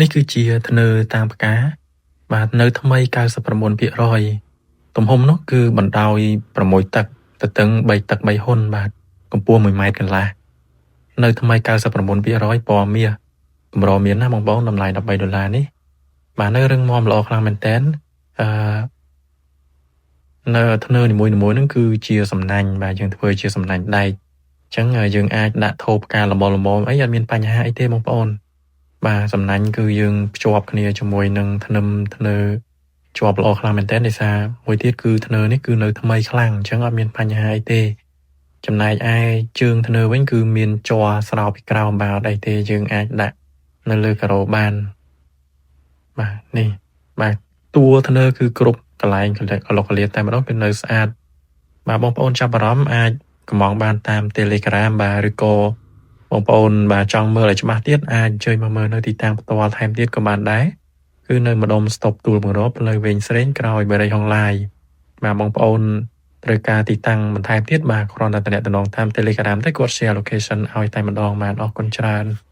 នេះគឺជាធ្នើតាមផ្កាបាទនៅថ្មី99%ទំហំនោះគឺបណ្ដោយ6ទឹកទទឹង3ទឹក3ហ៊ុនបាទកម្ពស់1ម៉ែត្រកន្លះនៅថ្មី99%ពណ៌មាសកម្រមានណាបងប្អូនតម្លៃ13ដុល្លារនេះបាទនៅរឹងមាំល្អខ្លាំងមែនតើអឺនៅធ្នើនីមួយៗហ្នឹងគឺជាសំណាញ់បាទយើងធ្វើជាសំណាញ់ដែកអញ្ចឹងយើងអាចដាក់ថូផ្កាល្មមល្មមអីអត់មានបញ្ហាអីទេបងប្អូនបាទសំណាញ់គឺយើងភ្ជាប់គ្នាជាមួយនឹងធ្នឹមធ្នើជាប់ល្អខ្លាំងមែនទែនដោយសារមួយទៀតគឺធ្នើនេះគឺនៅថ្មីខ្លាំងអញ្ចឹងអត់មានបញ្ហាអីទេចំណែកឯជើងធ្នើវិញគឺមានជ័រស្រោបពីក្រោមបាទអត់អីទេយើងអាចដាក់នៅលើការ៉ូបានបាទនេះបាទតួធ្នើគឺគ្រប់កន្លែងកលុកកលៀតតែម្ដងគឺនៅស្អាតបាទបងប្អូនចាប់អារម្មណ៍អាចកម្មង់បានតាម Telegram បាទឬក៏បងប្អូនបាទចង់មើលឲ្យច្បាស់ទៀតអាចអញ្ជើញមកមើលនៅទីតាំងផ្ទាល់ថែមទៀតក៏បានដែរគឺនៅម្ដុំស្តុបទួលបង្របផ្លូវវែងស្រេងក្រោយបរិយហុងឡាយបាទបងប្អូនត្រូវការទីតាំងបន្ថែមទៀតបាទគ្រាន់តែតំណតំណងតាម Telegram ទៅគាត់ share location ឲ្យតែម្ដងបាទអរគុណច្រើន។